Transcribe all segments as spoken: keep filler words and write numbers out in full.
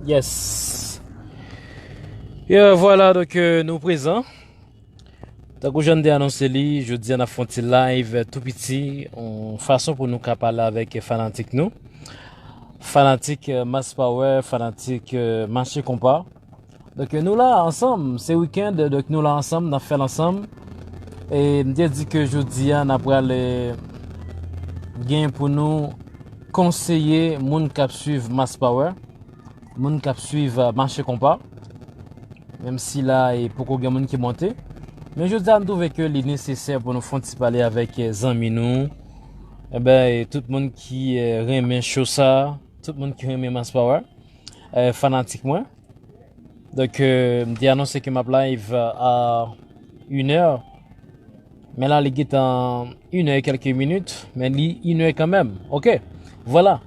Yes. E vwala, donk, euh, nou prezan. Tankou jan n te anonse li, jodi a n ap fè yon ti live, euh, tou piti, yon fason pou nou ka pale avèk fanatik nou. Fanatik, euh, Mass Power, fanatik, euh, Mache Konpa. Donk, euh, nou la ansanm, se wikenn, donk nou la ansanm, n ap fè l ansanm. E m te di ke jodi a, n ap pral, euh, gen pou nou konseye moun k ap swiv Mass Power, moun k ap swiv, euh, Mache Konpa. Menm si la, e poko gen moun ki monte. Men jodi a, m twouve ke li nesesè pou nou fè yon ti pale avèk, eh, zanmi nou. Enben, e tout moun ki, eh, renmen show sa, tout moun ki renmen Mass Power, eh, fanatik mwen. Donk, eh, m te anonse ke m ap live, eh, a inè. Men la, li gentan inè e kèlke minit, men li inè kanmenm. Oke, vwala.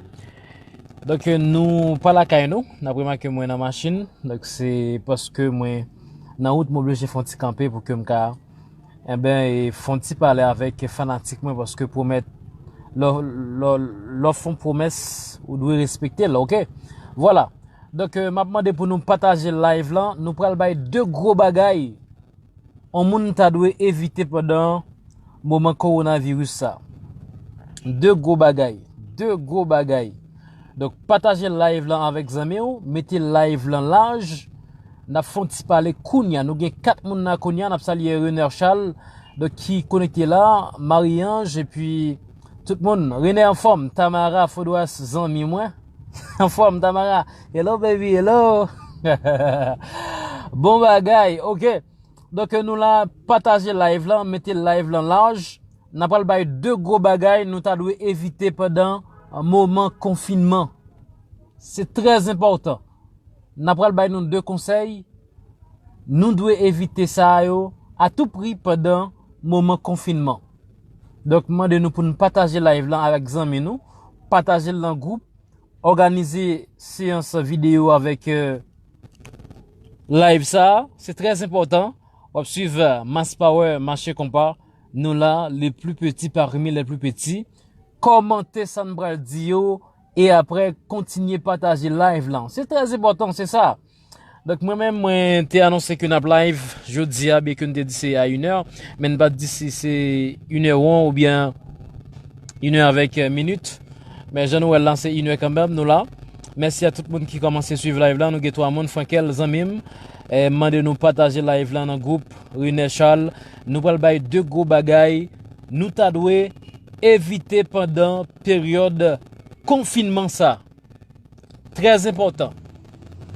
Donk, eh, nou pa lakay nou, n ap remake mwen nan machin. Donk, se paske mwen nan wout, m oblije fè yon ti kanpe pou ke m ka, enben, e fè yon ti pale avèk fanatik mwen, paske pwomèt, lè, lè, lè w fè yon pwomès, ou dwe respekte l, oke? Vwala. Donk, eh, m ap mande pou nou pataje live lan. Nou pral bay de gwo bagay yon moun ta dwe evite pandan moman kowonaviris sa. De gwo bagay, de gwo bagay. Donk, pataje live lan avèk zanmi w, mete live lan laj. N ap fè yon ti pale kounya. Nou gen kat moun la kounya, n ap salye Rener Charles, donk, ki konekte la, Marie-Ange, epi tout moun. Rener anfòm, Tamara Fodwas, zanmi mwen. Anfòm, Tamara. Hello, baby, hello. Bon bagay, oke. Donk, nou la, pataje live lan, mete live lan laj. N ap pral bay de gwo bagay nou ta dwe evite pandan moman konfinman. Se trè enpòtan. N ap pral bay nou de konsèy. Nou dwe evite sa yo a tou pri pandan moman konfinman. Donk, m mande nou pou n pataje live lan avèk zanmi nou, pataje l nan gwoup, òganize seyans videyo avèk, eh, live sa a. Se trè enpòtan. W ap swiv, eh, Mass Power, Mache Konpa. Nou la, les plus petits parmi les plus petits. Kòmante sa n pral di yo, e apre, kontinye pataje live lan. Se trè enpòtan, se sa. Donk, mwen menm, mwen te anonse ke n ap live jodi a, byenke n te di se a inè, men n pa t di si se inè won oubyen inè avèk, eh, minit. Men jan nou wè l la, se inè kanmenm, nou la. Mèsi a tout moun ki kòmanse swiv live la. Nou gen twa moun, Frankel, zanmi m, eh, mande nou pataje live la nan gwoup, René Charles. Nou pral bay de gwo bagay nou ta dwe evite pandan peryòd konfinman sa. Trè enpòtan.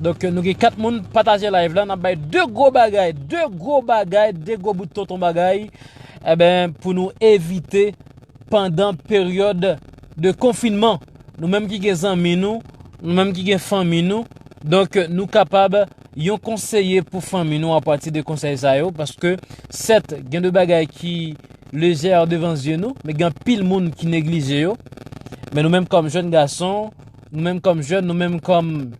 Donk, nou gen kat moun pataje live la, n ap bay de gwo bagay, de gwo bagay, de gwo bout tonton bagay, enben, pou nou evite pandan peryòd de konfinman. Nou menm ki gen zanmi nou, nou menm ki gen fanmi nou, donk, nou kapab yon konseye pou fanmi nou apati de konsèy sa yo, paske, sèt, gen de bagay ki lejè devan zye nou, men gen anpil moun ki neglije yo. Men nou menm kòm jèn gason, nou menm kòm jèn, nou menm kòm,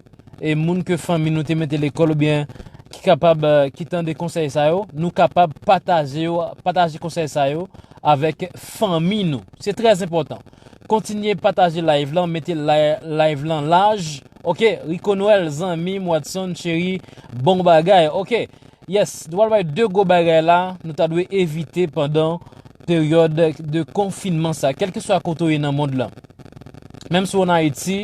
e, moun ke fanmi nou te mete lekòl oubyen ki kapab, eh, ki tande konsèy sa yo, nou kapab pataje yo, pataje konsèy sa yo avèk fanmi nou. Se trè enpòtan. Kontinye pataje live lan, mete li-, live lan laj. Oke, Rico Noël, zanmi m, Watson, cheri, bon bagay. Oke, yes, nou pral bay de gwo bagay la, nou ta dwe evite pandan peryòd de konfinman sa, kèlkeswa kote w ye nan mond lan. Menm si w ann Ayiti,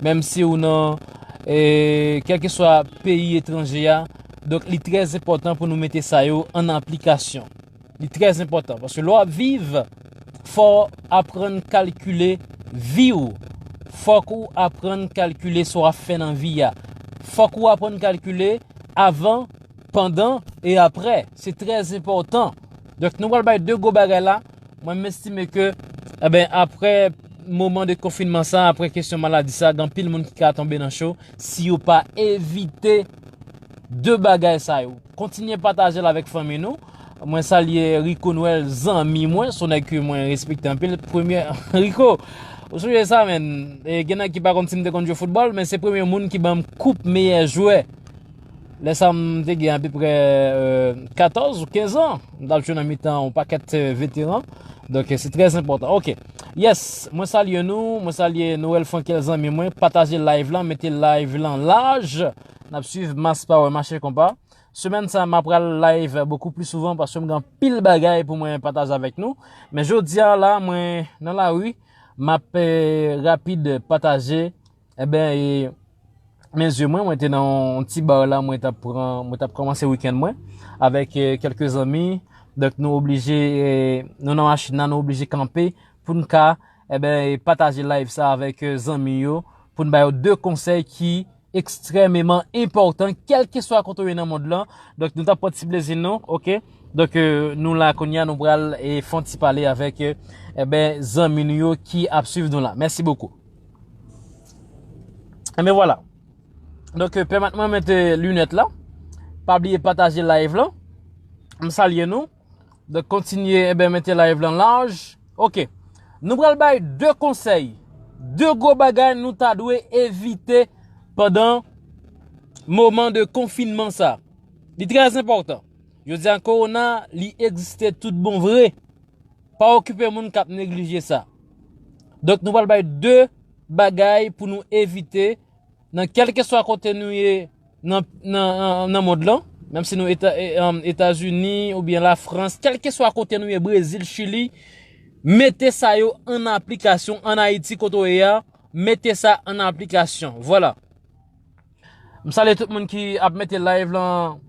menm si w nan, eh, kèlkeswa peyi etranje a, donk, li trè enpòtan pou nou mete sa yo an aplikasyon. Li trè enpòtan, paske lè w ap viv, fò w aprann kalkile vi w. Fòk ou aprann kalkile sa w ap fè nan vi a. Fòk ou aprann kalkile avan, pandan e aprè. Se trè enpòtan. Donk, nou pral bay de gwo bagay la. Mwen, m estime ke, enben, aprè moman de konfinman sa, aprè kesyon maladi sa, gen anpil moun ki ka tonbe nan cho si yo pa evite de bagay sa yo. Kontinye pataje l avèk fanmi nou. Mwen salye Rico Noël, zanmi mwen, se yon nèg ke mwen respekte anpil. Premye, Rico, ou sonje sa, menn? E gen nèg ki pa konn si m te konn jwe foutbòl, men se premye moun ki ban m koup meyè jwè. Lè sa, m te gen apeprè, euh, katòz ou kenz an. M t ap jwe nan mitan yon pakèt, euh, veteran. Donk, se trè enpòtan. Ok. Yes, mwen salye nou, mwen salye Noël Frankel zanmi mwen. Pataje live lan, mete live lan laj. N ap swiv Mass Power, mache konpa. Semèn sa, m ap pral live beaucoup plus souvent paske m gen anpil bagay pou mwen pataje avèk nou. Men jodi a la, mwen nan lari, m ap eh, rapid pataje. Enben, e, men zye mwen, mwen te nan yon ti bar la, mwen t ap pran, mwen t ap kòmanse wikenn mwen avèk eh, kèlke zanmi. Donk nou oblije, eh, nou nan machin nan, nou oblije kanpe pou n ka, enben, eh, pataje live sa avèk eh, zanmi yo, pou n ba yo de konsèy ki ekstrèmeman enpòtan, kèlkeswa kote w ye nan mond lan. Donk nou t ap pran ti plezi nou, ok? Donk eh, nou la kounye a, nou pral eh, fè yon ti pale avèk eh, enben, zanmi nou yo ki ap swiv nou la. Mèsi bokou. Enben vwala. Donk, eh, pèmèt mwen mete linèt la. Pa bliye pataje live lan. M salye nou. Donk, kontinye, enben, mete live lan laj. Ok. Nou pral bay de konsèy. De gwo bagay nou ta dwe evite pandan moman de konfinman sa. Li trè enpòtan. Yo di a kowona, li egziste tout bon vre. Pa okipe moun k ap neglije sa. Donk, nou pral bay de bagay pou nou evite nan kèlkeswa kote nou ye nan, nan, nan, nan mond lan, menm si nou Eta, e, um, Etazini oubyen Lafrans, kèlkeswa kote nou ye, Brezil, Chili, mete sa yo an aplikasyon. Ann Ayiti, kote w ye a, mete sa an aplikasyon. Vwala. M salye tout moun ki ap mete live lan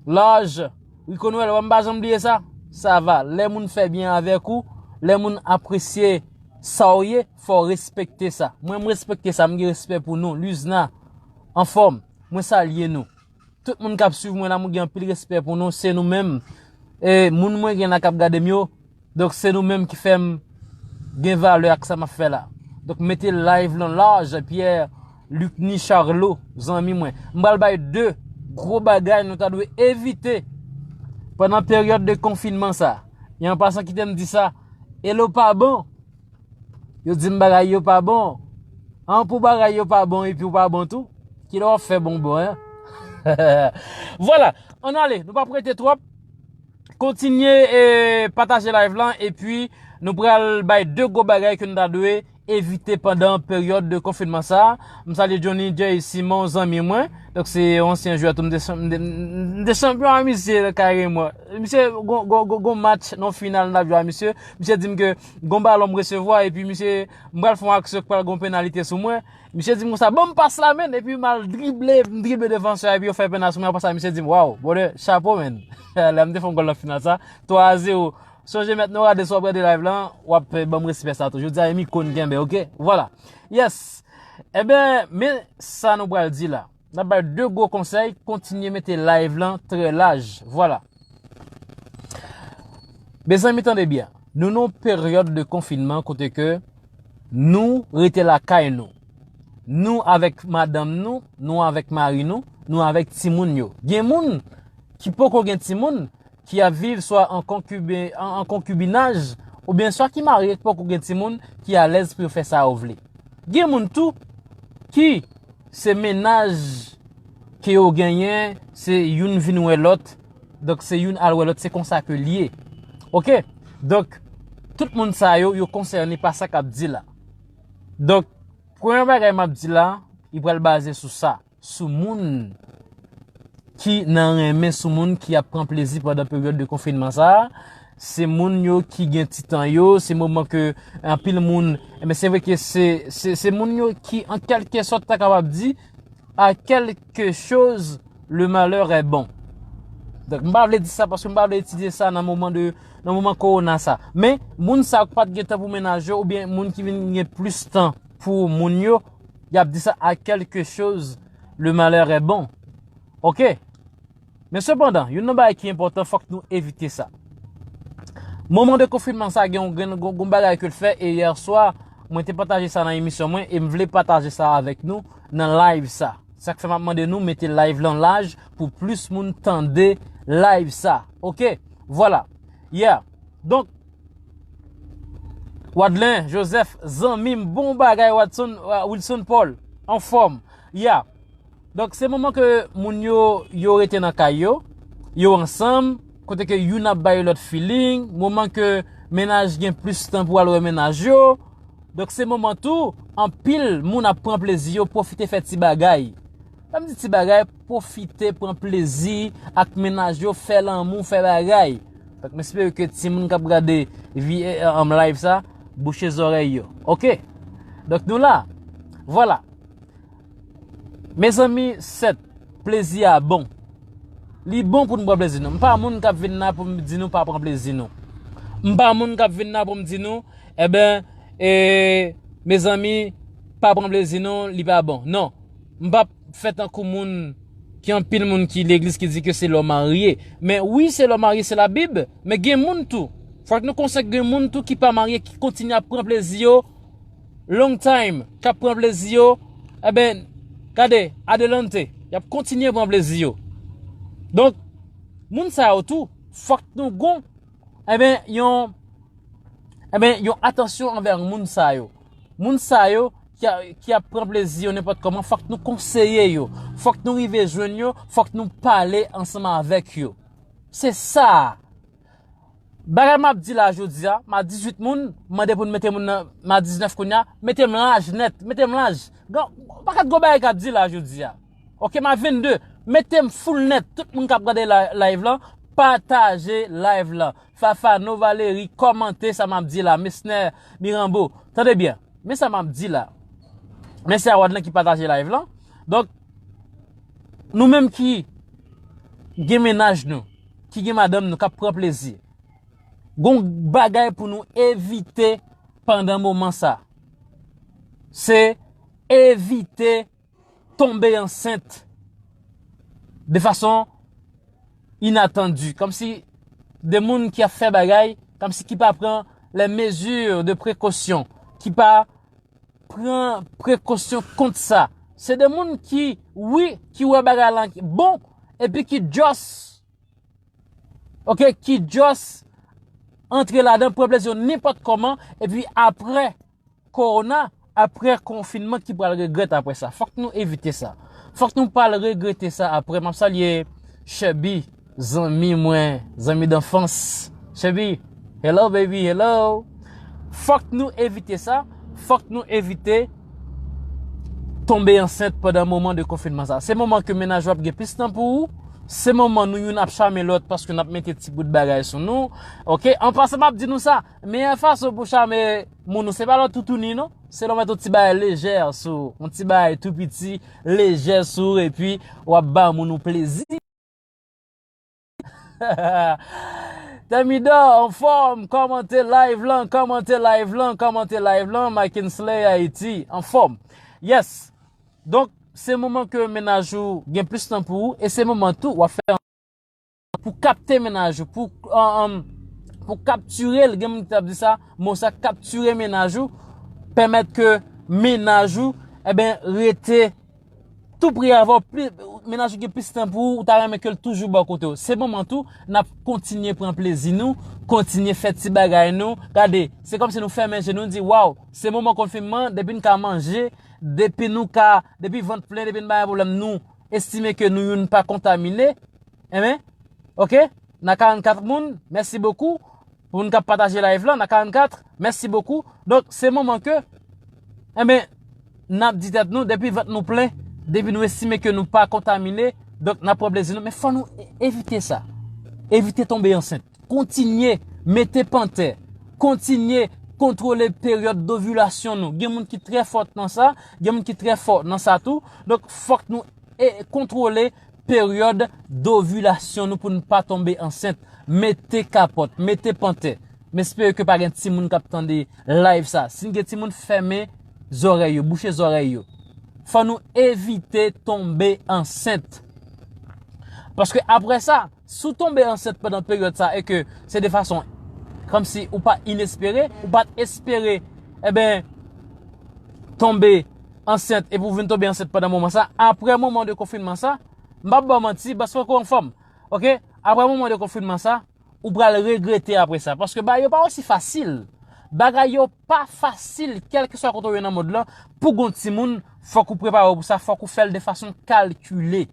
laj. Rico Noël, wè m pa janm bliye sa. Sa va. Lè moun fè byen avèk ou, lè moun apresye sa w ye, fò w respekte sa. Mwen, m respekte sa. M gen respè pou nou. Luzna, anfòm. Mwen salye nou. Tout moun k ap swiv mwen la, mwen gen anpil respè pou nou. Se nou menm. E moun mwen gen la k ap gade m yo, donk se nou menm ki fè m gen valè ak sa m ap fè la. Donk mete live lan laj, Pierre Lucny Charlot, zanmi mwen. M pral bay de gwo bagay nou ta dwe evite pandan peryòd de konfinman sa. E an pasan, kite m di sa, elo pa bon. Yo di m bagay yo pa bon. An, pou bagay yo pa bon epi w pa bon tou. Kilè w ap fè bon bon, en? Vwala, ann ale, nou p ap rete twòp. Kontinye e pataje live lan, epi nou pral bay de gwo bagay ke nou ta dwe evite pandan peryòd de konfinman sa. M salye Johnny Jay Simon, zanmi mwen. Donk, se yon ansyen jwè tou, m te chan-, m te, m te chanpyon a misye kareman. Misye, gon, gon, gon, gon match nan final n ap jwe a misye. Misye di m ke gon balon m resevwa, epi misye, m pral fè yon aksyon k pral gon penalite sou mwen. Misye di m konsa, "Ban m pas la, menn," epi m al drible, m drible defansè a, epi yo fè penal sou mwen. Apre sa, misye di m, "Waw, brother, chapo, menn." Lè m te fè yon gòl nan final sa, twa a zewo. Sonje mèt Norades w ap gade live lan, w ap ban m respè sa tou. Jodi a, e mikwo n kenbe, ok? Vwala. Yes. Enben, men sa nou pral di la. N ap bay de gwo konsèy, kontinye mete live lan trè laj. Vwala. Mezanmi, tande byen. Nou nan yon peryòd de konfinman kote ke nou rete lakay nou. Nou avèk madanm nou, nou avèk mari nou, nou avèk timoun yo. Gen moun ki poko gen timoun, ki ap viv swa an konkibe-, an, an konkibinaj, oubyen swa ki marye, ki poko gen timoun, ki alèz pou yo fè sa yo vle. Gen moun tou ki se mennaj ke yo genyen, se youn vin wè lòt, donk se youn al wè lòt, se konsa ke l ye. Ok? Donk, tout moun sa yo, yo konsène pa sa k ap di la. Donk, premye bagay m ap di la, li pral baze sou sa, sou moun ki nan renmen, sou moun ki ap pran plezi pandan peryòd de konfinman sa a. Se moun yo ki gen ti tan yo, se moman ke anpil moun, men se vre ke se, se, se moun yo ki, an kèlkesòt, ta kapab di, à quelque chose, le malheur est bon. Donk, m pa vle di sa paske m pa vle itilize sa nan moman de, nan moman kowona sa. Men, moun sa yo ki pa t gen tan pou mennaj yo, oubyen moun ki vin gen plis tan pou moun yo, y ap di sa, à quelque chose, le malheur est bon. Ok? Men sepandan, youn nan bagay ki enpòtan, fòk nou evite sa. Moman de konfinman sa, gen yon, gen yon, yon bagay ke l fè, e yè swa, mwen te pataje sa nan emisyon mwen, e m vle pataje sa avèk nou nan live sa. Sa k fè m ap mande nou mete live lan laj pou plis moun tande live sa. Ok? Vwala. Yeah. Donk, Wadlen Joseph, zanmi m, bon bagay, Watson, uh, Wilson Paul, anfòm. Yeah. Donk, se moman ke moun yo, yo rete nan kay yo, yo ansanm, kote ke youn ap bay lòt feeling, moman ke mennaj gen plis tan pou al wè mennaj yo. Donk se moman tou, anpil moun ap pran plezi yo, pwofite fè ti bagay. Lè m di ti bagay, pwofite pran plezi ak mennaj yo, fè lanmou, fè bagay. Donk m espere ke timoun k ap gade vi- um, live sa, bouche zòrèy yo. Oke? Donk nou la. Vwala. Mezanmi, sèt, plezi a bon. Li bon pou n pran plezi nou. M pa moun k ap vin la pou m di nou pa pran plezi nou. M pa moun k ap vin la pou m di nou, enben, e, mezanmi, pa pran plezi nou, li pa bon. Non. M p ap fè tankou moun, gen anpil moun ki legliz ki di ke se lè w marye. Men wi, se lè w marye, se Labib. Men gen moun tou. Fòk nou konsyan gen moun tou ki pa marye, ki kontinye ap pran plezi yo long time, k ap pran plezi yo, enben, gade, adelante, y ap kontinye pran plezi yo. Donk, moun sa yo tou, fòk nou gon, enben, yon, enben, yon atansyon anvè moun sa yo. Moun sa yo ki, a- ki ap pran plezi yo nenpòt kòman, fòk nou konseye yo, fòk nou rive jwenn yo, fòk nou pale ansanm avèk yo. Se sa. Bagay m ap di la jodi a, m a dizuit moun, m mande pou n mete moun nan, m a diznèf kounye a, mete m laj nèt, mete m laj. Gon, yon pakèt gwo bagay k ap di la jodi a. Oke, m a vennde, mete m full nèt, tout moun k ap gade la- live lan, pataje live lan. Fafano, Valérie, kòmante sa m ap di la, Mesner, Mirambo. Tande byen, men sa m ap di la. Mèsi a Wadlan ki pataje live lan. Donk, nou menm ki gen mennaj nou, ki gen madanm nou k ap pran plezi, gon bagay pou nou evite pandan moman sa. Se evite tonbe ansent de fason inatandi, kòmsi de moun ki ap fè bagay, kòmsi ki pa pran les mesures de précaution, ki pa pran prekosyon kont sa. Se de moun ki, wi, ki wè bagay lan bon, epi ki just, oke, ki just antre ladan, pran plezi yo nenpòt kòman, epi apre kowona, apre konfinman ki pral regrèt apre sa. Fòk nou evite sa. Fòk nou pral regrete sa apre. M ap salye Chubby, zanmi mwen, zanmi d'enfance. Chubby, hello baby, hello. Fòk nou evite sa. Fòk nou evite tonbe ansent pandan moman de konfinman sa. Se moman ke mennaj ou ap gen plis tan pou ou. Se moman nou youn ap chame lòt paske n ap mete ti bout bagay sou nou. Oke? An pasan, m ap di nou sa. Meyè fason pou chame moun ou, se pa lè w toutouni, non. Se lè w mete yon ti bagay lejè sou ou. Yon ti bagay tou piti, lejè sou ou, epi w ap ba moun ou plezi. Tèmidò, anfòm, kòmante live lan, kòmante live lan, kòmante live lan, Mike Kinsley Haiti, anfòm. Yes. Donk, se moman ke mennaj ou gen plis tan pou ou, e se moman tou w ap fè pou kapte mennaj ou, pou, an, an, pou kaptire l, gen moun ki t ap di sa, mo sa, kaptire mennaj ou, pèmèt ke mennaj ou, enben, rete tou pre avè w, pli, mennaj ou gen plis tan pou ou, ou ta renmen ke l toujou bò kote w. Se moman tou, n ap kontinye pran plezi nou, kontinye fè ti bagay nou. Gade, se kòmsi nou fèmen je nou, nou di, waw, se moman konfinman, depi n ka manje, depi nou ka, depi vant plen, depi n pa gen pwoblèm, nou estime ke nou youn pa kontamine, enben, oke, n a karannkat moun, mèsi bokou. Pou moun k ap pataje live lan, n a karannkat, mèsi bokou. Donk, se moman ke, enben, n ap di tèt nou, depi vant nou plen, depi nou estime ke nou pa kontamine, donk, n ap pran plezi nou. Men fò nou e- evite sa. Evite tonbe ansent. Kontinye mete pantè. Kontinye kontwole peryòd dovilasyon nou. Gen moun ki trè fò nan sa, gen moun ki trè fò nan sa tou. Donk, fòk nou e kontwole peryòd dovilasyon nou pou n pa tonbe ansent. Mete kapòt, mete pantè. M espere ke pa gen timoun k ap tande live sa. Si n gen timoun, fèmen zòrèy yo, bouche zòrèy yo. Fò nou evite tonbe ansent. Paske apre sa, si w tonbe ansent pandan peryòd sa e ke se de fason kòmsi ou pa inespere, ou pa t espere, enben, tonbe ansent epi w vin tonbe ansent pandan moman sa, apre moman de konfinman sa, m p ap ba w manti, baz poko anfòm. Oke? Apre moman de konfinman sa, ou pral regrete apre sa. Paske bagay yo pa osi fasil. Bagay yo pa fasil, kèlkeswa kote w ye nan mond lan, pou gon timoun, fòk ou prepare w pou sa, fòk ou fè l de fason kalkile.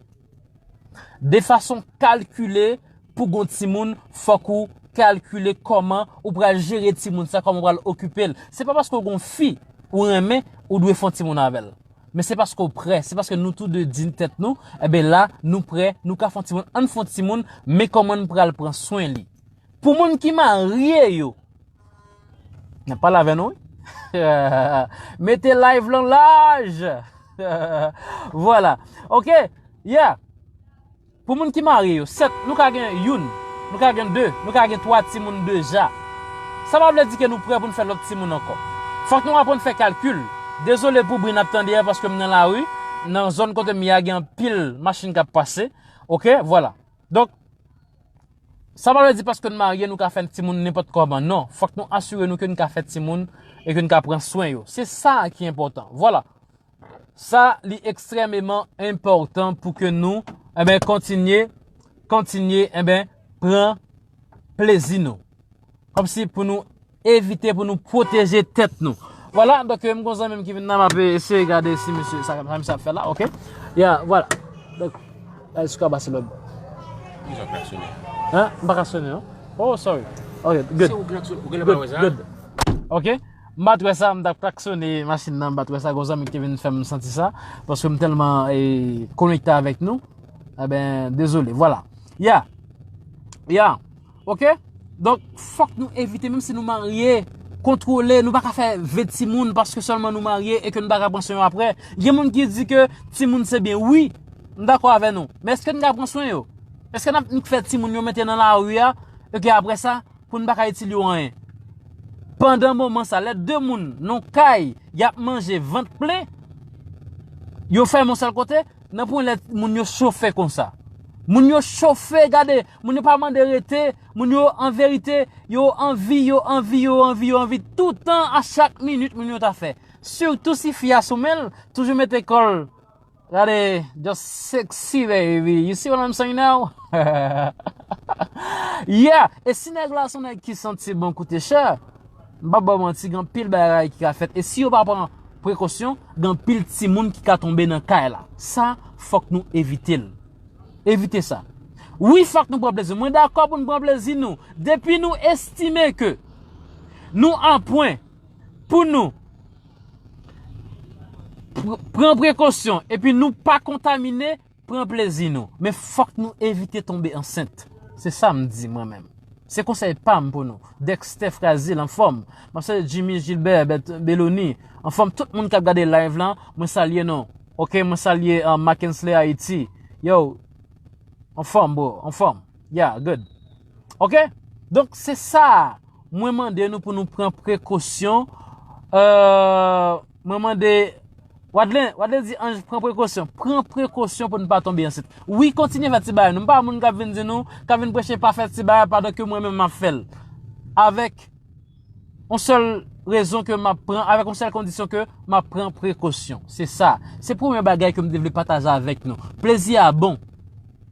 De fason kalkile, pou gon timoun, fòk ou kalkile kòman ou pral jere timoun sa, kòman ou pral okipe l. Se pa paske w gen yon fi ou renmen, ou dwe fè yon timoun avè l. Men se paske w prè, se paske nou tou de di tèt nou, enben la, nou prè, nou ka fè yon timoun, ann fè yon timoun, men kòman n pral pran swen li. Pou moun ki marye yo, n ap pale avè nou, wi. Mete live lan laj. Vwala. Ok. Yeah. Pou moun ki marye yo, sèt, nou ka gen youn, nou ka gen de, nou ka gen twa timoun deja. Sa pa vle di ke nou prè pou n fè lòt timoun ankò. Fòk nou aprann fè kalkil. Dezole pou bri n ap tande a, paske m nan lari, nan zòn kote m ye a gen anpil machin k ap pase. Ok, vwala. Donk, sa pa vle di paske n marye, nou ka fè timoun nenpòt kòman. Non, fòk nou asire nou ke n ka fè timoun e ke n ka pran swen yo. Se sa ki enpòtan. Vwala. Sa, li ekstrèmeman enpòtan pou ke nou, enben, kontinye, kontinye, enben, pran plezi nou. Kòmsi pou nou evite, pou nou pwoteje tèt nou. Vwala, donk, m gon zanmi m ki vin nan, m ap eseye gade si misye, sa, sa misye ap fè la, ok? Ya, vwala. Donk, la, sou ka pase lòt bò. Ki jan w klaksone a? Hein? M pa klaksone, non? Oh, sorry. Ok, good. Se ou klaksone, ou genlè pa wè sa? Good, good. Ok? M pa t wè sa, m t ap klaksone machin nan, m pa t wè sa, gon zanmi ki te vin fè m santi sa, paske m tèlman, eh, konekte avèk nou. Eben, dezole, vwala. Ya. Ya. Ok? Donk, fòk nou evite, menm si nou marye, kontwole, nou pa ka fè ve timoun paske sèlman nou marye e ke nou pa ka pran swen yo aprè. Gen moun ki di ke timoun se byen. Wi, m dakò avè nou. Men èske n ka pran swen yo? Èske n ap fè timoun yo mete nan lari a e ke aprè sa, pou n pa ka itil yo anyen? Pandan moman sa, lè de moun nan kay, y ap manje vant plen, yo fèmen yon sèl kote, nan pwen lè moun yo chofe konsa. Moun yo chofe, gade, moun yo pa mande rete, moun yo an verite, yo anvi, yo anvi, yo anvi, yo anvi, toutan, a chak minit, moun yo ta fè. Sitou si fi a sou men l, toujou mete kò l, gade, just sexy, baby. You see what I'm saying now? Yeah! E si nèg la se yon nèg ki santi bon, koute chè, m p ap ba w manti, gen anpil bagay ki ka fèt. E si yo pa pran prekosyon, gen anpil timoun ki ka tonbe nan kay la. Sa, fòk nou evite l. Evite sa. Wi, fòk nou pran plezi. Mwen dakò pou n pran plezi nou. Depi nou estime ke nou an pwen pou nou pr- pran prekosyon epi nou pa kontamine, pran plezi nou. Men fòk nou evite tonbe ansent. Se sa m di mwen menm. Se konsèy pa m pou nou. Dexter Frazil, anfòm. M ap salye Jimmy Gilbert, Bet- Belony. Anfòm, tout moun k ap gade live lan, mwen salye nou. Ok, mwen salye uh, Mackensley Haiti. Yo, anfòm, bro, anfòm. Yeah, good. Ok? Donk, se sa. Mwen mande nou pou nou pran prekosyon. Euh, mwen mande Wadlen, Wadlen di Ange pran prekosyon. Pran prekosyon pou nou pa tonbe ansent. Wi, kontinye fè ti bagay nou. M pa moun k ap vin di nou, k ap vin preche pa fè ti bagay pandan ke mwen menm m ap fè l. Avèk yon sèl rezon ke m ap pran, avèk yon sèl kondisyon ke m ap pran prekosyon. Se sa. Se premye bagay ke m te vle pataje avèk nou. Plezi a bon.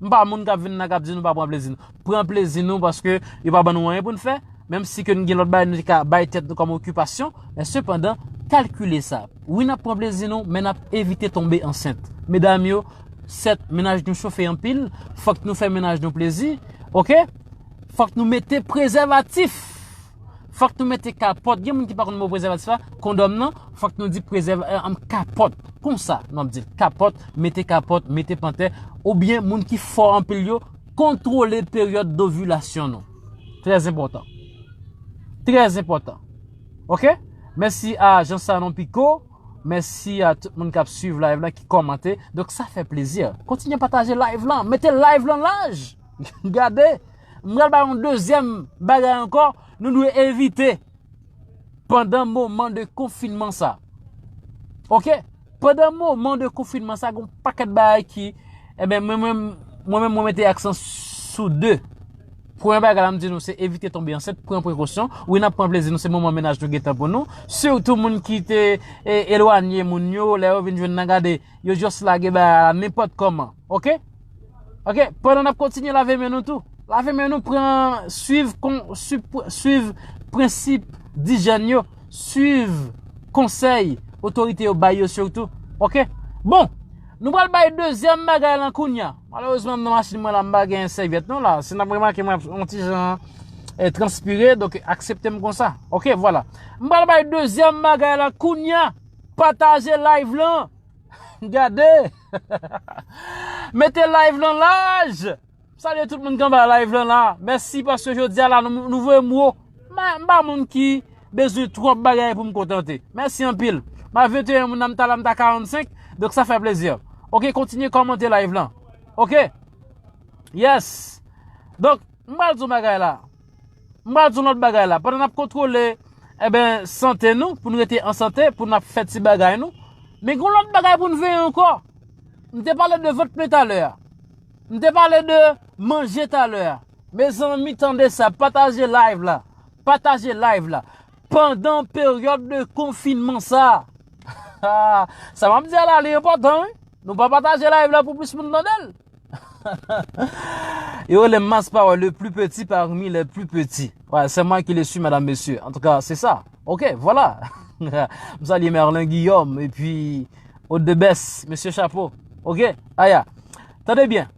M pa moun k ap vin nan k ap di nou pa pran plezi nou. Pran plezi nou paske yo pa ban nou anyen pou n fè. Menm si ke n gen lòt bagay nou te ka bay tèt nou kòm okipasyon, men sepandan, kalkile sa. Wi, n ap pran plezi nou, men n ap evite tonbe ansent. Medam yo, sèt, mennaj nou chofe anpil, fòk nou fè mennaj nou plezi, ok? Fòk nou mete prezèvatif. Fòk nou mete kapòt. Gen moun ki pa konn mo prezèvatif la, kondòm nan, fòk nou di prezèv, eh, kapòt. Konsa, nou ap di l. Kapòt, mete kapòt, mete pantè, oubyen moun ki fò anpil yo, kontwole peryòd dovilasyon nou. Trè enpòtan. Trè enpòtan. Ok? Mèsi a Jean Sanon Picot. Mèsi a tout moun k ap swiv live la, ki kòmante. Donk, sa fè plezi. Kontinye pataje live lan. Mete live lan laj. Gade. M pral ba yon dezyèm bagay ankò. Nou dwe evite pandan moman de konfinman sa. Ok? Pandan moman de konfinman sa, gen yon pakèt bagay ki, ebyen, mwen, mwen, mwen menm, mwen mete aksan sou de. Premye bagay la, m di nou, se evite tonbe ansent, pran prekosyon. Wi, n ap pran plezi nou, se moman mennaj nou gentan pou nou. Sitou moun ki te, e, elwanye moun yo, lè yo vin jwenn nan gade, yo just lage bagay la nenpòt kòman. Ok? Ok? Pandan n ap kontinye lave men nou tou. Lave men nou, pran, swiv, kon, swiv, swiv prensip dijèn yo. Swiv konsèy otorite yo bay yo sitou. Ok? Bon, nou pral bay dezyèm bagay lan kounya. Malerezman, m nan machin mwen la, m pa gen sèvyèt non la. Si n ap remake, mwen ap yon ti jan e, transpire, donk aksepte m konsa. Oke, vwala. M pral bay dezyèm bagay la kounya. Pataje live lan. Gade. Mete live lan laj. Salye tout moun k anba live lan la. Mèsi paske jodi a la nou, nou voye m wo. M pa, m pa moun ki bezwen twòp bagay pou m kontante. Mèsi anpil. M a venteyen moun nan, m ta la, m ta karannsenk. Donk sa fè plezi. Oke, kontinye kòmante live lan. Oke? Yes. Donk, m pral di yon bagay la. M pral di yon lòt bagay la. Pandan n ap kontwole, enben, sante nou, pou n rete an sante, pou n ap fè ti bagay nou. Men gen yon lòt bagay pou n veye ankò. M te pale de vant plen talè a. M te pale de manje talè a. Mezanmi, tande sa, pataje live la. Pataje live la. Pandan peryòd de konfinman sa. Sa m ap di a la, li enpòtan, wi. Nou pa pataje live la pou plis moun tande l. Yo rele m Mass Power, le plus petit parmi les plus petits. Ouais, c'est moi qui le suis, madame, monsieur. En tout cas, c'est ça. Ok, voilà. M salye Merlin Guillaume, epi Aude de Bès, mesye chapo. Ok, aya. Tande byen.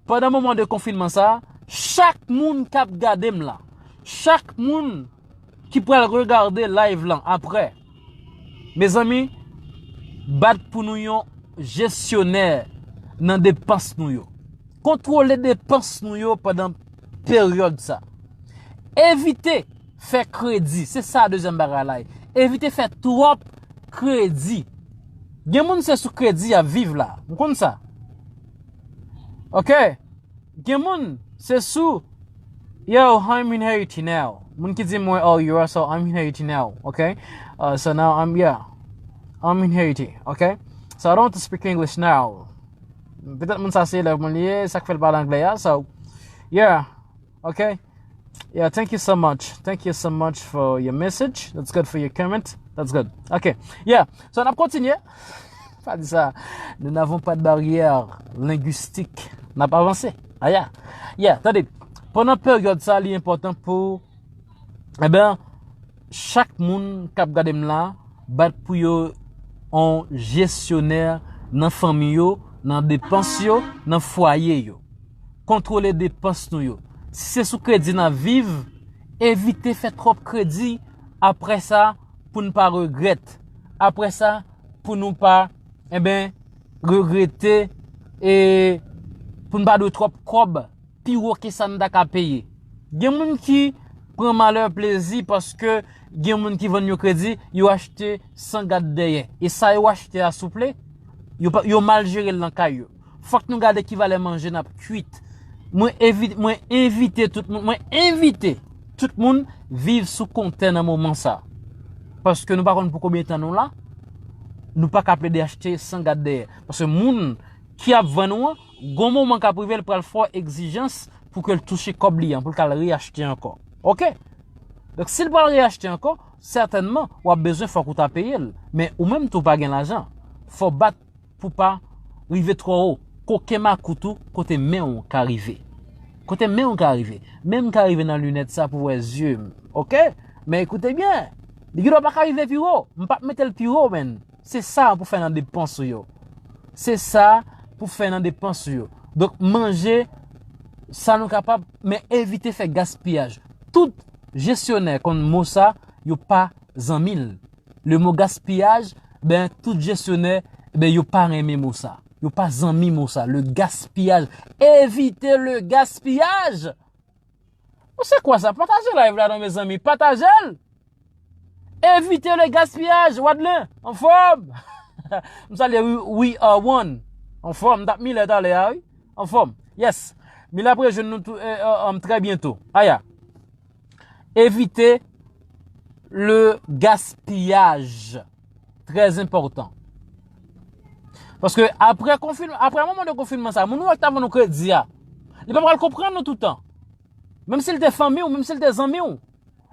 Pandan moman de konfinman sa, chak moun k ap gade m la, chak moun ki pral regade live lan apre, mezanmi, bat pou nou yon jesyonè nan depans nou yo. Kontwole depans nou yo pandan peryòd sa. Evite fè kredi. Se sa dezyèm bagay la ye. Evite fè twòp kredi. Gen moun se sou kredi y ap viv la. M konn sa. Ok? Gen moun se sou, yo, I'm in Haiti now. Moun ki di mwen, oh, you are, so I'm in Haiti now, ok? Uh, so now I'm, yeah, I'm in Haiti, ok? So I don't want to speak English now. Petèt moun sa se elèv mwen li ye, sa k fè l pale anglè a, so, yeah, ok? Yeah, thank you so much. Thank you so much for your message. That's good for your comment. That's good. Ok. Yeah. So, n ap kontinye. Pa di sa. Nous n'avons pas de barrière linguistique. N ap avanse. Aya. Yeah, tande. Pandan peryòd sa, li enpòtan pou, enben, chak moun k ap gade m la, bat pou yo yon jesyonè nan fanmi yo, nan depans yo, nan fwaye yo. Kontwole depans nou yo. Si se sou kredi n ap viv, evite fè twòp kredi. Apre sa, pou n pa regrèt. Apre sa, pou nou pa, enben, regrete e pou n pa dwe twòp kòb pi wo ke sa n ta ka peye. Gen moun ki pran malè plezi paske gen moun ki vann yo kredi, yo achte san gad dèyè. E sa yo achte a, souple, yo pa, yo mal jere l nan kay yo. Fòk nou gade ki valè manje n ap kwit. Mwen evi-, mwen envite tout moun, mwen envite tout moun viv sou kontè nan moman sa. Paske nou pa konn pou konbyen tan nou la, nou pa ka plede achte san gad dèyè. Paske moun ki ap vann ou an, gon moman k ap rive, l pral fè w egzijans pou ke l touche kòb li an, pou l ka al reyachte ankò. Ok? Donk, si l pral reyachte ankò, sètènman, w ap bezwen, fòk ou ta peye l. Men ou menm tou pa gen lajan. Fò w bat pou pa rive twò wo. Koke makout ou, kote men w ka rive. Kote men w ka rive. Men m ka rive nan linèt sa pou wè zye m. Ok? Men ekoute byen. Li gendwa pa ka rive pi wo. M p ap mete l pi wo, menn. Se sa pou fè nan depans ou yo. Se sa pou fè nan depans ou yo. Donk, manje sa nou kapab, men evite fè gaspiyaj. Tout jesyonè konn mo sa, yo pa zanmi l. Le mo gaspiyaj, ben, tout jesyonè, ben, yo pa renmen mo sa. Yo pa zanmi mo sa. Le gaspiyaj. Evite le gaspiyaj! Ou se kwa sa? Pataje live la non, mezanmi. Pataje l! Evite le gaspiyaj. Wadlen, anfòm? M salye We, We Are One. Anfòm, m t ap milè talè a, wi. Anfòm. Yes. Milè ap rejwenn nou tou, eh, eh, um, trè byento. Aya. Evite le gaspiyaj. Trè enpòtan. Paske apre konfinman, apre moman de konfinman sa, moun ou wè ki ta vann ou kredi a, li pa pral konprann ou toutan. Menm si l te fanmi w, menm si l te zanmi w,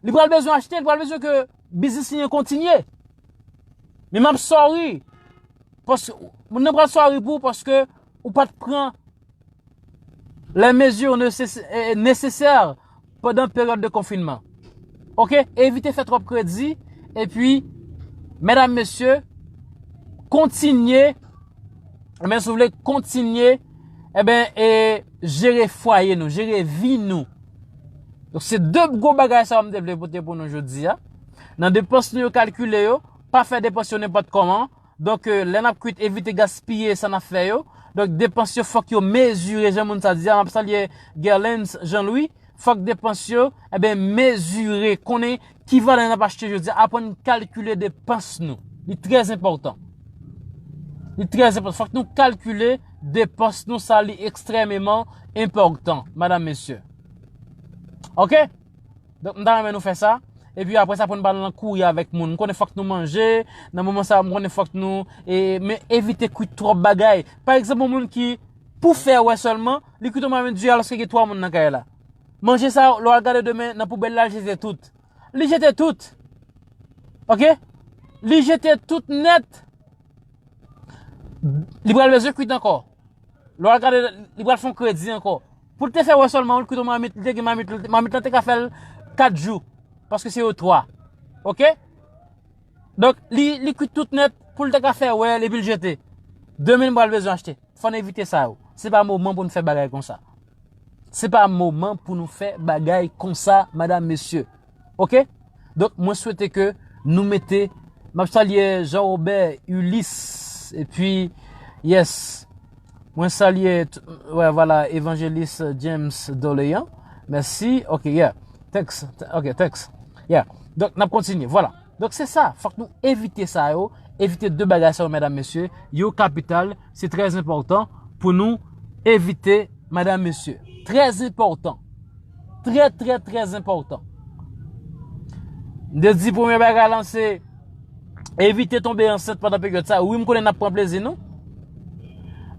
li pral bezwen achte, li pral bezwen ke biznis li an kontinye. Men m ap sorry. Paske moun nan pral sorry pou ou paske ou pa t pran les mesures nécess-, eh, nécessaires pandan peryòd de konfinman. Ok? Evite fè twòp kredi. Epi, medam, mesye, kontinye, enben, si w vle, kontinye, enben, e jere fwaye nou, jere vi nou. Donk, se de gwo bagay sa yo m te vle pote pou nou jodi a. Nan depans nou yo, kalkile yo, pa fè depans yo nenpòt kòman. Donk, euh, lè n ap kwit, evite gaspiye sa n ap fè yo. Donk, depans yo, fòk yo mezire, jan moun sa di a. M ap salye Gerlens Jean Louis. Fòk depans yo, eben, mezire, konnen ki valè n ap achte jodi a, aprann kalkile depans nou. Li trè enpòtan. Li trè enpòtan. Fòk nou kalkile depans nou, sa li ekstrèmeman enpòtan, madam, mesye. Oke? Donk, m ta renmen nou fè sa. Epi apre sa, pou n pa al nan kouri avèk moun. M konnen fòk nou manje, nan moman sa, m konnen fòk nou, e, men evite kwit twòp bagay. Pa egzanp, yon moun ki, pou fè wè sèlman, li kwit yon mamit diri alòske gen twa moun nan kay la. Manje sa, lè w al gade demen, nan poubèl la, l jete tout. Li jete tout. Oke? Li jete tout nèt. Li pral bezwen kwit ankò. Lè w al gade, li pral fè yon kredi ankò. Pou l te fè wè sèlman, ou l kwit yon mamit, li te gen mamit, mamit lan te ka fè l kat jou. Paske se yo twa. Oke? Donk, li, li kwit tout nèt pou l te ka fè wè l epi l jete. Demen, li pral bezwen achte. Fò n evite sa yo. Se pa moman pou n fè bagay konsa. Se pa moman pou nou fè bagay konsa, madam, mesye. Oke? Donk, mwen swete ke nou mete, m ap salye Jean Robert, Ulysse, epi, yes, mwen salye, t- wè, vwala, Evanjelis James Doléan. Mèsi. Oke, yeah. Thanks. Th- Oke, thanks. Yeah. Donk, n ap kontinye. Vwala. Donk, se sa. Fòk nou evite sa yo. Evite de bagay sa yo, medam, mesye. Yo kapital. Se trè enpòtan pou nou evite, medam, mesye. Trè enpòtan. Trè, trè, trè enpòtan. M te di premye bagay lan se evite tonbe ansent pandan peryòd sa. Wi, m konnen n ap pran plezi nou.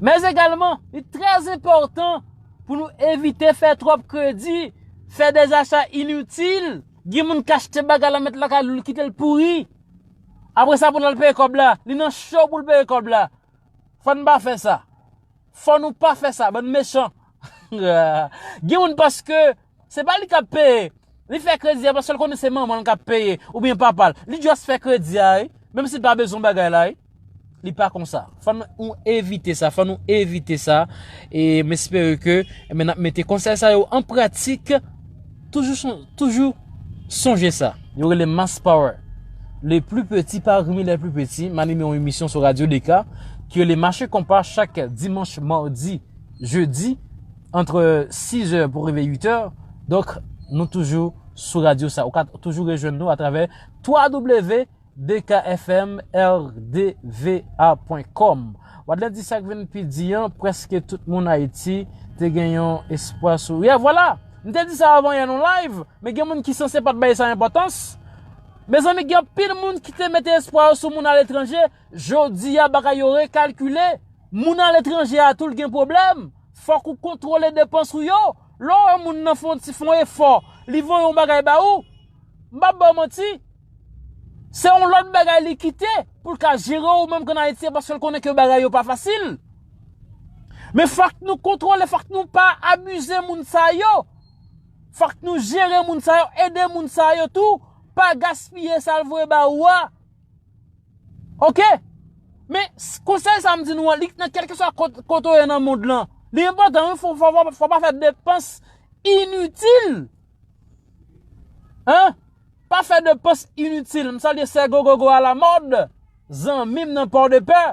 Men egalman, li trè enpòtan pou nou evite fè twòp kredi, fè dèzacha initil. Gen moun k achte bagay la, met lakay li, kite l pouri. Apre sa, pou l al peye kòb la, li nan cho pou l peye kòb la. Fò n pa fè sa. Fò nou pa fè sa, bann mechan. Gen moun paske se pa li k ap peye. Li fè kredi a paske l konnen se manman l k ap peye oubyen papa l. Li just fè kredi a, wi. Menm si l pa bezwen bagay la, wi. Li pa konsa. Fò nou evite sa, fò nou evite sa. E m espere ke, ebyen, n ap mete konsèy sa yo an pratik. Toujou, son- toujou sonje sa. Yo rele Mass Power. Le plus petit parmi les plus petits. M anime yon emisyon sou Radio D K ki rele Mache Konpa chak dimanch, madi, jedi, ant sis è pou rive uit è. Donk, nou toujou sou radyo sa. Ou ka toujou rejwenn nou atravè twa w w w D K F M R D V A pwen kòm. Wadlè di sa k vin pi di an, prèske tout moun Ayiti te gen yon espwa sou. Yeah, vwala! M te di sa avan yè nan live, men gen moun ki sanse pa t bay sa enpòtans. Mezanmi, gen anpil moun ki te mete espwa yo sou moun aletranje. Jodi a, bagay yo rekalkile. Moun aletranje a tou l gen pwoblèm. Fòk ou kontwole depans ou yo. Lè w wè moun nan fè yon ti, fè yon efò, li voye yon bagay ba ou, m p ap ba w manti. Se yon lòt bagay li kite pou l ka jere w menm k ann Ayiti, paske l konnen ke bagay yo pa fasil. Men fòk nou kontwole, fòk nou pa abize moun sa yo. Fòk nou jere moun sa yo, ede moun sa yo tou. Pa gaspiye sa l voye ba ou a. Oke? Men, s- konsèy sa m di nou an, li nan kèlkeswa kot- kote w ye nan mond lan. Li enpòtan, wi, fò, fò, fò, fò pa fè depans initil. Hein? Pa fè depans initil. M salye Sè Gogogo a la mòd. Zanmi m nan Pòdepè.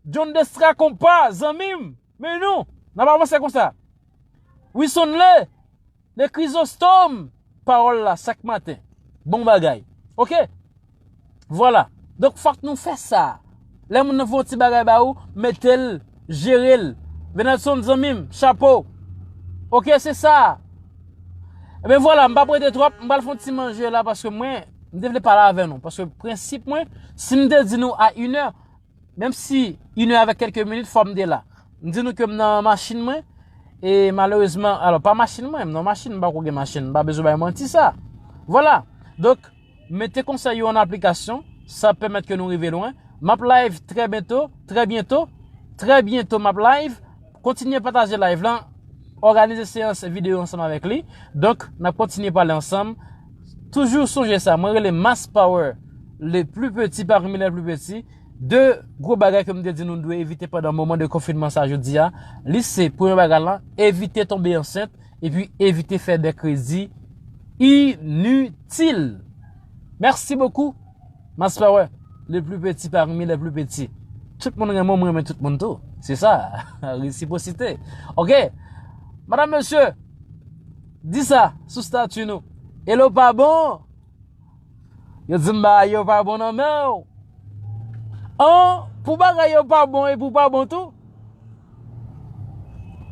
John Destra konpa, zanmi m. Men nou, n ap avanse konsa. Wi, Sonle, le Chrysostome, pawòl la, chak maten. Bon bagay. Oke? Vwala. Donk, fòk nou fè sa. Lè moun nan fè yon ti bagay ba ou, mete l, jere l. Venelson, zanmi m, chapo. Oke, se sa. Ebyen, vwala, m p ap rete twòp, m pral fè yon ti manje la, paske mwen, m te vle pale avè nou. Paske prensip mwen, si m te di nou a inè, menm si inè avèk kèlke minit, fò m te la. M di nou ke m nan machin mwen, e malerezman, alò, pa machin mwen, m nan machin, m pa ko gen machin, m pa bezwen bay manti sa. Vwala. Donk, mete konsèy yo an aplikasyon, sa ap pèmèt ke nou rive lwen. M ap live trè byento, trè byento, trè byento m ap live. Kontinye pataje live lan, òganize seyans videyo ansanm avèk li. Donk, n ap kontinye pale ansanm. Toujou sonje sa, mwen rele Mass Power, le plus petit parmi les plus petits. De gwo bagay ke m te di nou dwe evite pandan moman de konfinman sa jodi a, li se premye bagay lan, evite tonbe ansent, epi evite fè de kredi Initil. Merci beaucoup. Mass Power, le plus petit parmi les plus petits. Tout moun renmen, mwen renmen tout moun tou. Se sa, resiprosite. Ok. Madam, mesye, di sa sou stati nou. Hello pa bon. Yo di m bagay yo pa bon nan men w. An, pou bagay yo pa bon epi w pa bon tou.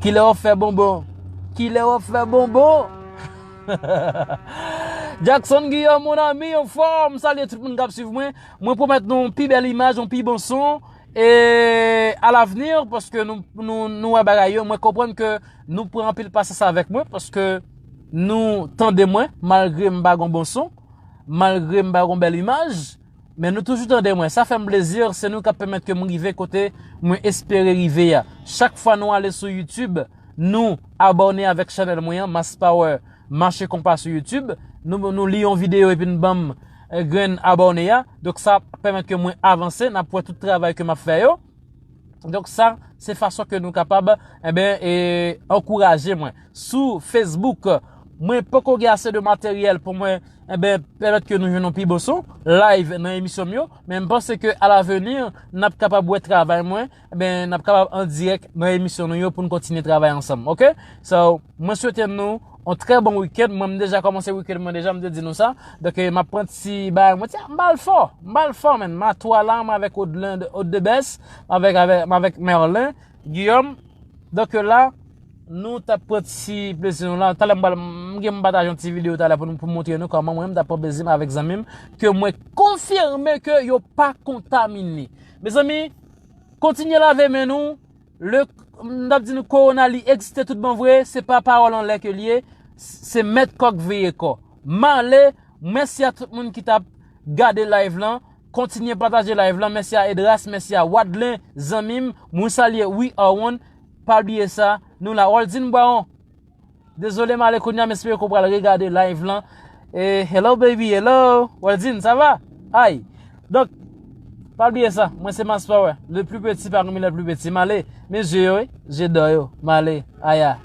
Kilè w ap fè bonbon? Kilè w ap fè bonbon? Jackson Guillaume, mon ami, anfòm, m salye tout moun k ap swiv mwen. Mwen pwomèt nou yon pi bèl imaj, yon pi bon son. E alavni, paske nou, nou, nou wè bagay yo, mwen konprann ke nou pran anpil pasyans avèk mwen, paske nou tande mwen, malgre m pa gon bon son, malgre m pa gon bèl imaj, men nou toujou tande mwen. Sa fè m plezi, se nou k ap pèmèt ke m rive kote mwen espere rive a. Chak fwa nou ale sou YouTube, nou abòne avèk chanèl mwen an, Mass Power, Mache Konpa sou YouTube. Nou, nou li yon videyo epi n ban m, eh, grenn abòne a. Donk, sa pèmèt ke mwen avanse, n ap wè tout travay ke m ap fè yo. Donk, sa, se fason ke nou kapab, enben, e, ankouraje mwen. Sou Facebook, mwen poko gen ase de materyèl pou mwen, enben, pèmèt ke nou jwenn yon pi bon son, live nan emisyon m yo, men m panse ke alavni, n ap kapab wè travay mwen, enben, n ap kapab an dirèk nan emisyon nou yo pou n kontinye travay ansanm, ok? So, mwen swete nou yon trè bon wikenn. Mwen, m deja kòmanse wikenn mwen deja, m te di nou sa. Donk, eh, m ap pran ti bagay mwen, ti, m pa al fò, m pa al fò, men m a twa la, m avèk Odlen, Od de Bès, m avèk, avèk, m avèk Merlin, Guillaume. Donk, la, nou t ap pran ti plezi nou la. Talè m pral, m gen m pataje yon ti videyo talè pou nou, pou montre nou kòman mwen, m t ap pran plezi m avèk zanmi m, ke mwen konfime ke yo pa kontamine. Mezanmi, kontinye lave men nou. Le, m t ap di nou, kowona, li egziste tout bon vre, se pa pawòl anlè ke l ye, se mèt kò k veye kò. M ale, mèsi a tout moun ki t ap gade live lan, kontinye pataje live lan, mèsi a Edras, mèsi a Wadlen, zanmi m, mwen salye We Are One, pa bliye sa, nou la, Waldine Bwawon. Dezole, m ale kounye a, m espere ke w pral regade live lan. E, hello, baby, hello. Waldine, sa va? Hi. Donk, pa bliye sa, mwen se Mass Power, le plus petit parmi les plus petits. M ale, men zye yo, wi, zye dò yo. M ale, aya.